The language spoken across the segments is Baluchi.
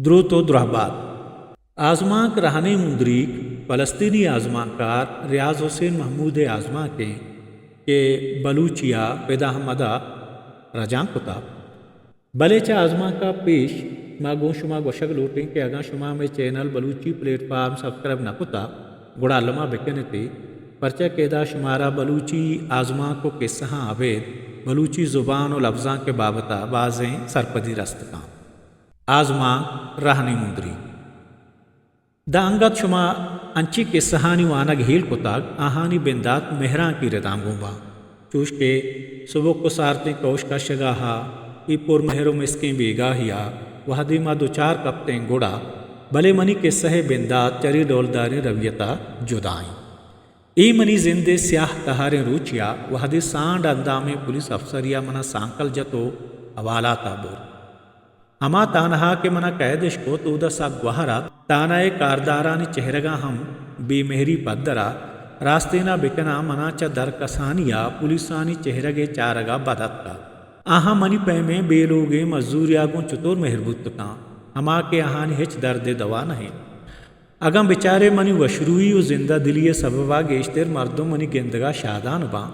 دروت ءُ درہبات۔ آزمانک رہنیں مندریگ، فلسطینی آزمانکار ریاض حسین محمود ءِ آزمانک اِنت کہ بلوچی ءَ پدا ہمدا رجانک کتگ۔ بلے چہ آزمانک ءَ پیش ما گوں شما گوشگ لوٹیں کہ اگاں شما مئے چینل بلوچی پلیٹ فارم سبسکرائب نہ کتگ، گڑا الما بکن اِت ئے، پرچا کہ ادا شمارا بلوچی آزمانک ءُ کسہاں ابید بلوچی زبان ءُ لبزانک ءِ بابت ءَ بازیں سرپدی رست کنت۔ آزمانک رہنیں مندریگ۔ داں انگت شما انچیں کسہانی وانگ ہیل کتگ، آہانی بندات مہرانکی رداں گون باں۔ چوش کہ سبک ءُ سارتیں کئوش کشگ ءَ ہا، اے پرمہر ءُ مسکیں بیگاہی ءَ وہدے ما دچار کپتیں گڑا، بلے منی کسہ ءِ بندات چرے ڈولداریں رویت ءَ جدا اِنت۔ اے منی زند ءِ سیاہ تہاریں روچے ءَ وہدے سانڈ اندامیں پولیس افسرے ءَ من ءَ سانکل جت ءُ حوالات ءَ برت۔ ہما تانہ ءَ کہ من ءَ قید اش کت، اودا سک گوہر ات۔ تانہ ءِ کاردارانی چہرگاں ہم بے مہری پدر ات۔ راستین ءَ بکناں، من ءَ چہ درکسانی ءَ پولیسانی چہرگ ءِ چارگ ءَ بد اتک ات۔ آہاں منی پیمیں بے لوگیں مزورے ءَ گوں چتور مہر بوت کنت، ہما کہ آہانی ہچ درد ءِ دوا نہ اِنت۔ اگاں بچارے منی وشروئی ءُ زندہ دلی ءِ سبب ءَ گیشتر مردم منی گندگ ءَ شادان باں۔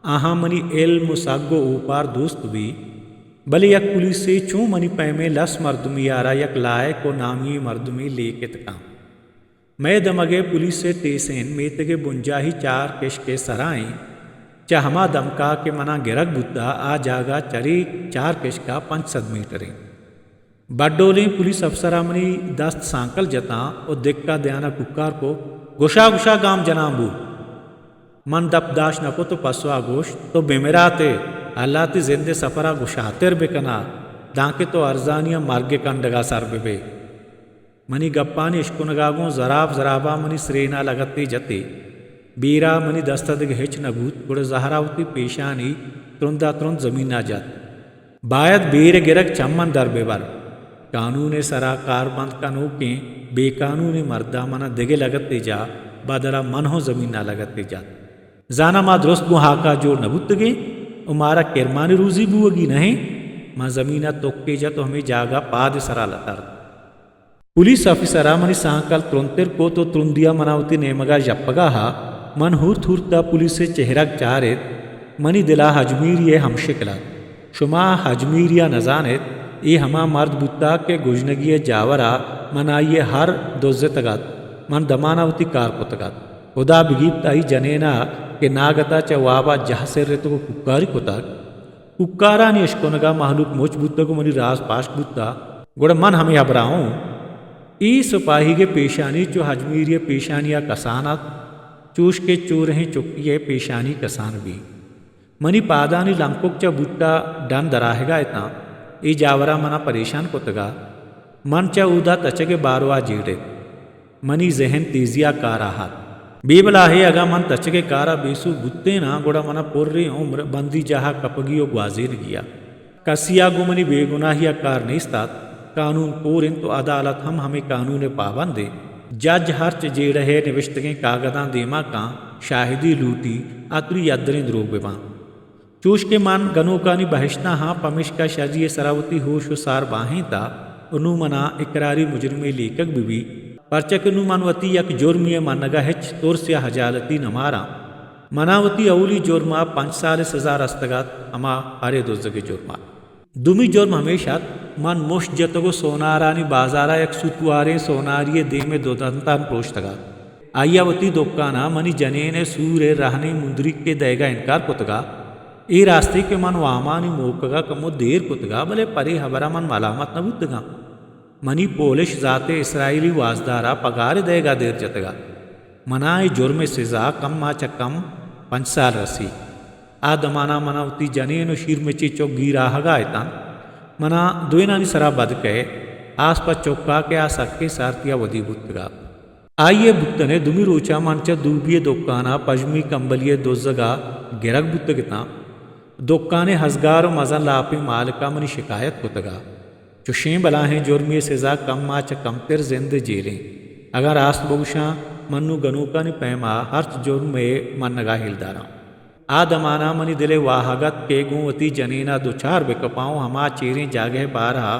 آہاں منی علم ءُ سگ ءُ اوپار دوست بی، بلے یک پولیسے چوں منی پیمیں لس مردمی ءَ را یک لائق ءُ نامی ئیں مردمے لیکت کنت۔ مئے دمگ ءِ پولیس ءِ ٹیسن میتگ ءِ بنجاہی چار کشک ءِ سرا اِنت۔ چہ ہما دمک ءَ کہ من ءَ گرگ بوتگ، آ جاگہ چرے چار کشک ءَ پنچ سد میٹر اِنت۔ بڈولیں پولیس افسر ءَ منی دست سانکل جتاں ءُ دک ءَ دیان ءَ کوکار کت، گوشا، گوشا گام جنان بو۔ من دپ داشت نہ کت ءُ پسو ءَ گوشت، تو بمرات ئے، اللہ تئی زند ءِ سفر ءَ گشاتر بکنات، دانکہ تو ارزانی ءَ مرگ ءِ کنڈگ ءَ سر ببئے۔ منی گپانی اشکنگ ءَ گوں زراب زراب ءَ منی سرین ءَ لگتے جت ئے۔ بیرا منی دست ءَ دگہ ہچ نہ بوت، گڑا زہر ءَ وتی پیشانی ترند ءَ ترند زمین ءَ جت۔ باید بیر ءِ گرگ چہ من در ببر۔ کانون ءِ سرا کاربند کنوکیں بے کانونیں مرد ءَ من ءَ دگہ لگتے جا، بدل ءَ من ہوں زمین ءَ لگتے جت۔ زاناں ما درست گوں ہاک ءَ جوڑ نہ بوتگیں ءُ مارا کرمانی روزی بوگی نہ اِنت۔ من زمین ءَ تکے جت ءُ ہمے جاگہ پاد ءِ سرا لترت۔ پولیس آفیسر ءَ منی سانکل ترندتر کت ءُ ترندی ءَ من ءَ وتی نیمگ ءَ ژپگ ءَ ہا۔ من ہورت ہورت ءَ پولیس ءِ چہرگ چارت۔ منی دل ءَ ہجمیری ءِ ہمشکل ات۔ شما ہجمیری ءَ نزان ات، اے ہما مرد بوتگ کہ گژنگی ءِ جاور ءَ من آئی ءِ ہر دزتگ ات۔ من دمان ءَ وتی کار کتگ ات۔ ہدا بگیپت آئی جنین ءَ کہ ناگت ءَ چہ واب ءَ جہ سرتگ ءُ کوکاری کتگ۔ کوکارانی اشکنگ ءَ مہلوک مچ بوتگ ءُ منی راز پاشک بوتگ، گڑا من ہمے ہبرا اوں۔ اے سپاہیگ ءِ پیشانی چو ہجمیری ءِ پیشانی ءَ کسان ات، چوش کہ چورہیں چکی ءِ پیشانی کسان بیت۔ منی پادانی لنکک چہ بوٹ ءَ ڈن درآہگ ءَ اتاں۔ اے جاور ءَ من ءَ پریشان کتگ ءُ من چہ اودا تچگ ءِ باروا جیڑ ات۔ منی ذہن تیزی ءَ کار ءَ ات۔ بے بلاہے، اگاں من تچگ ءِ کار ءَ بے سوب بوتیناں، گڑا من ءَ پریں عمر بندی جاہ ءَ کپگی ءُ گوازینگی ءَ۔ کسی ءَ گوں منی بے گناہی ءَ کار نیست ات۔ کانون کور اِنت ءُ عدالت ہم ہمے کانون ءِ پابند اِنت۔ جج ہرچ جیڑہ ءِ نبشتگیں کاگداں دیما کن، شاہدی لوٹی، عطری یدریں دروگ بہ باں۔ چوش کہ من گنوکانی بہشتاں ہاں، پمیشکا شری ءِ سرا وتی ہوش ءُ سار باہینتہ ءُ نوں من ءَ اقراری مجرمے لیکگ بہ بیت، پرچا کہ نوں من وتی یک جرمے ءِ منگ ءَ ہچ ترس یا ہجالتی نہ ماراں۔ من ءَ وتی اولی جرم ءَ پنچ سال ءِ سزا رستگ ات، ہما ہر ءِ دزگ ءِ جرم ءَ۔ دومی جرم ہمیش ات، من مشت جتگ ءُ سونارانی بازار ءَ یک سوتواریں سوناری ءِ دیم ءَ دو دنتان پروشتگ ات۔ آئی ءَ وتی دکان ءَ منی جنین ءِ سور ءِ رہنیں مندریکے دئیگ ءَ انکار کتگ ءُ اے راستی کہ من وامانی موکگ ءَ کمو دیر کتگ ءُ، بلے پرے ہبر ءَ من ملامت نہ بوتگ آں۔ منی پولش ذات ءِ اسرائیلی وازدار ءَ پگار ءِ دئیگ ءَ دیر جتگ ءُ من ءَ اے جرم ءِ سزا کم ءَ چہ کم پنچ سال رسی۔ آ دمان ءَ من ءَ وتی جنین ءُ شیرمچیں چک گیر آہگ ءَ اتنت۔ من ءَ دوئینانی سرا بد کئے، آس پہ چک ءَ کہ آ سکیں سارتی ءَ ودی بوتگ ءُ۔ آئی ءِ بوتن ءِ دومی روچ ءَ من چہ دوبی ءِ دکان ءَ پژمی کمبلی ءِ دزگ ءَ گرگ بوتگ اتاں۔ دکان ءِ ہزگار ءُ مزن لاپیں مالک ءَ منی شکایت کتگ ءُ چشیں بلاہیں جرمے ءِ سزا کم ءَ چہ کمتر زند ءِ جیل اِنت۔ اگاں راست بگوشاں، من نوں گنوکانی پیم ءَ ہرچ جرمے ءِ منگ ءَ ہیل داراں۔ آ دمان ءَ منی دل ءِ واہگ ات کہ گوں وتی جنین ءَ دچار بہ کپاں ءُ ہما چیریں جاگہ ءِ بارہ ءَ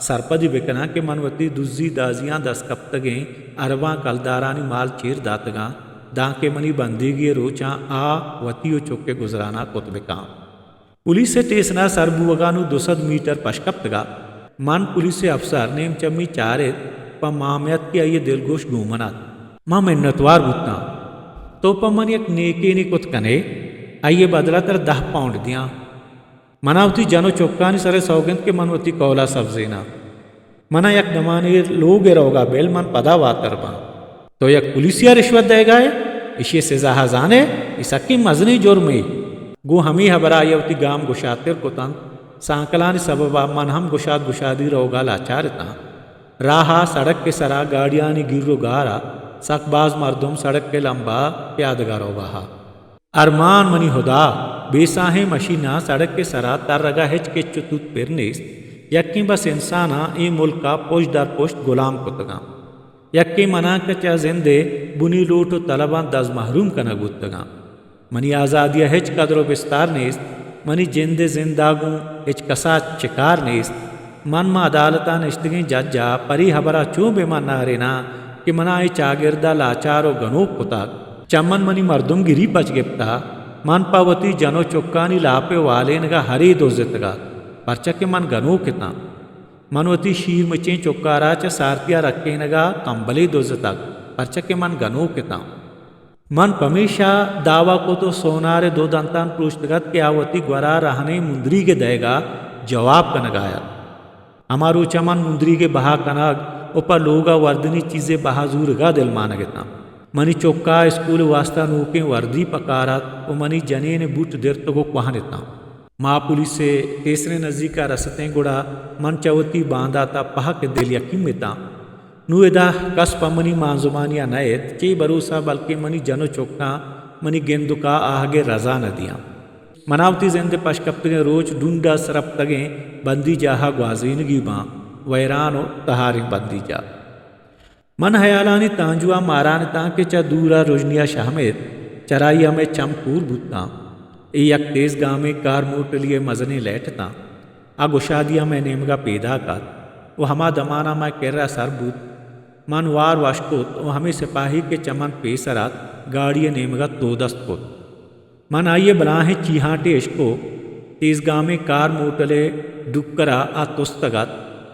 سرپدی بکناں کہ من وتی دزی دازیاں دست کپتگیں ارباں کلدارانی مال چیر داتگاں، دانکہ منی بندیگی ءِ روچاں آ وتی و چک ءِ گزرانا کت بکاں۔ پولیس ءِ ٹیسن ءَ سر بوگ ءَ نوں دو سد میٹر پش کپتگ ات۔ من پولیس ءِ افسر نیم چمی چارت، پہ مامیت کہ آئی ءِ دلگوش گوں من ات۔ من منتوار بوتاں، تو پہ من یک نیکینے کت کن ئے، آئی ءِ بدل ءَ ترا دہ پاؤنڈ دیاں۔ من ءَ وتی جن و چکانی سر ءَ سوگند کہ من وتی کہول ءَ سبزیناں۔ من ءَ یک دمانے لوگ ءِ روگ ءَ بل، من پدا واتر باں۔ تو یک پولیسے ءَ رشوت دئیگ ءَ ئے؟ ایشی ءِ سزا ءَ زان ئے؟ اے سکیں مزنیں جرمے۔ گوں ہمے ہبر ءَ آئی ءَ وتی گام گشادتر کت انت۔ سانکلانی سبب ءَ من ہم گشاد گشادی روگ ءَ لاچار اتاں۔ راہ ءَ سڑک ءِ سر ءَ گاڑیانی گیر و گار ءَ سک باز مردم سڑک ءِ لمب ءَ پیادگ ءَ روگ ءَ ات۔ ارمان منی ہدا! بے ساہیں مشیناں سڑک ءِ سر ءَ ترگ ءَ ہچ کچ و توت پر نیست۔ یکیں بس انساناں اے ملک ءَ پشت در پشت گلام کتگاں۔ یکیں مناں کہ چہ زند ءِ بنی لوٹ و طلباں دز محروم کنگ بوتگاں۔ منی آزادی ءَ ہچ قدر و بستار نیست۔ منی جند ءِ زند ءَ گوں ہچ کس ءَ چکار نیست۔ من ماں عدالت ءَ نشتگیں جج ءَ پرے ہبر ءَ چون بہ مناریناں کہ من ءَ اے چاگرد ءَ لاچار و گنوک کتگ؟ چہ من منی مردمگری پچ گپتہ؟ من پہ وتی جن و چکانی لاپ ءِ والینگ ءَ ہرے دزتگ ات، پرچا کہ من گنوک اتاں۔ من وتی شیرمچیں چکار ءَ چہ سارتی ءَ رکینگ ءَ کمبلے دزتگ، پرچا کہ من گنوک اتاں۔ من پمیشا دعوی کت و سونار ءِ دو دنتان پروشتگ ات کہ آ وتی گور ءَ رہنیں مندریگ ءِ دئیگ ءَ جواب کنگ ءَ ات۔ ہما روچ ءَ من مندریگ ءِ بہا کنگ و پہ لوگ ءَ وردنی چیز ءِ بہا زورگ ءَ دلمانگ اتاں۔ منی چک ءَ اسکول ءِ واستہ نوکیں وردی پکار ات و منی جنین ءِ بوٹ درتگ و کوہن اتاں۔ ما پولیس ءِ ٹیسن ءِ نزیک ءَ رستیں، گڑا من چہ وتی باندات ءَ پہک ءُ دل یکیم اتاں۔ نوں ادا کس پہ منی مانزمانی ءَ نہ ات، چے بھروسہ بلکیں منی جن ءُ چکاں منی گندک ءَ آہگ ءِ رزا نہ دیاں۔ من ءَ وتی زند ءِ پشکپتگیں روچ ڈونڈ ءَ سرپتگیں بندیجاہ ءَ گوازینگی باں، ویران ءُ تہاریں بندیجاہ۔ من ہیالانی تانجو ءَ ماران اتاں کہ چہ دور ءَ رژنی ءَ شہمت، چرائی ءَ مئے چم کور بوتاں۔ اے یک تیز گامیں کار موٹلی ءِ مزنیں لائٹ اتاں۔ آ گشادی ءَ مئے نیمگ ءَ پیداک ات ءُ ہما دمان ءَ مئے کر ءَ سر بوت۔ من وار وش کت ءُ ہمے سپاہی کہ چہ من پیسر ات، گاڑی ءِ نیمگ ءَ تودست کت۔ من آئی ءِ بلاہیں چیہانٹے اشکت۔ تیزگامیں کار موٹل ءِ ڈکر ءَ آ تستگ ات۔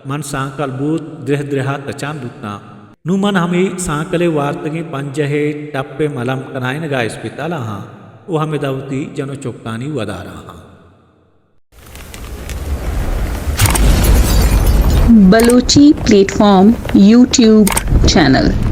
من سانکل بوت، درہ درہ ءَ تچان بوتاں۔ نوں من ہمے سانکل ءِ وارتگیں پنجہ ءِ ٹپ ءِ ملم کنائینگ ءَ اسپتال ءَ آں ءُ ہمدا وتی جن ءُ چکانی ودار ءَ آں۔ Balochi plate form YouTube channel.